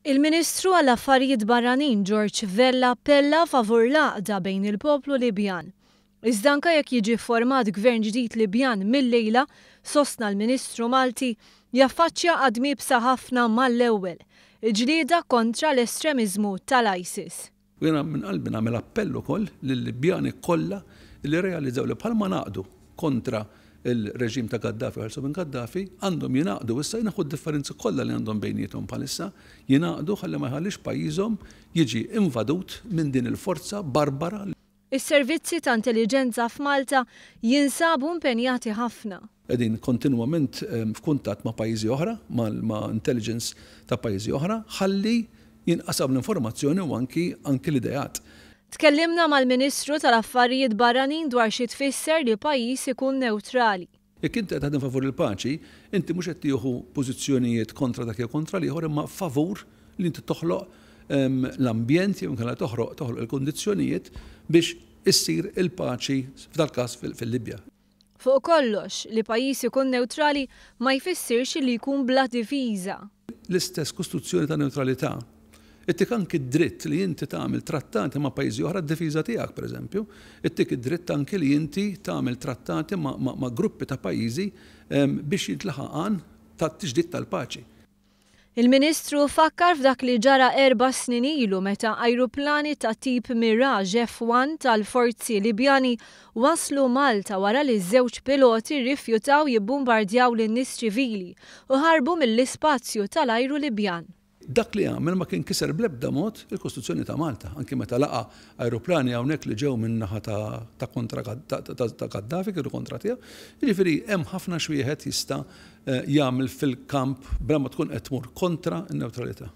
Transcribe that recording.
Il-Ministru għall-Affarijiet Barranin George Vella appella favur l-għaqda bejn il-poplu Libjan. Iżda anke jekk jiġi fformat gvern ġdid Libjan mil-lejla, sostna l-Ministru Malti, jaffaċċja għadm iebsa ħafna mal-ewwel, il-ġlieda kontra l-estremiżmu tal-ISIS. U jiena minn qalbi nagħmel appell ukoll lil-Libjani kollha li rrealizzaw li bħalma ngħaqdu kontra l-reġim ta' Gaddafi u ħelsu minn Gaddafi, għandhom jingħaqdu issa, jneħħu d-differenzi kollha li għandhom bejniethom bħalissa, jingħaqdu ħalli ma jħallix pajjiżhom jiġi invadut minn din il-forza barbara. Is-servizzi ta' intelliġenza f'Malta jinsabu impenjati ħafna. Qegħdin kontinwament f'kuntatt ma' pajjiżi oħra, ma' intelligence ta' pajjiżi oħra, ħalli jinqasam l-informazzjoni u anki anki l-ideat. Tkellimna mal-Ministru tal-Affarijiet Barranin dwar xi tfisser li pajjiż ikun newtrali. Jekk inti qed taħdem favur il-paċi, inti mhux qed tieħu pożizzjonijiet kontra dak jew kontra l-ieħor imma favur li inti toħloq l-ambjent jew inkella toħroq toħloq il-kundizzjonijiet biex issir il-paċi f'dal-każ fil-Libja. Fuq kollox, li pajjiż ikun newtrali ma jfissirx li jkun bla difiża. L-istess kostruzzjoni ta' newtralità Ittik anki d-dritt li inti tagħmel trattati ma' pajjiżi oħra għad-difiża tiegħek, pereżempju. Ittik id-dritt anki li inti tagħmel trattati ma' gruppi ta' pajjiżi biex jintlaħaq għan ta' tiġdid tal-paċi. Il-Ministru fakkar f'dak li ġara erba' snin ilu meta ajruplani ta' tip Mirage F-1 tal-forzi Libjani waslu Malta wara li żewġ piloti rrifjutaw jibbumbardjaw lin-nies ċivili u ħarbu mill-ispazju tal-ajru Libjan. Dak li għamel ma kien kiser bl-ebda mod il-Kostituzzjoni ta' Malta, anki meta laqa' ajruplani hawnhekk li ġew min-naħa ta' kontra ta' Gaddafi, kienu kontra tiegħu. Jiġifieri hemm ħafna x'wieħed jista' jagħmel fil-kamp bla ma tkun qed tmur kontra n-newtralità.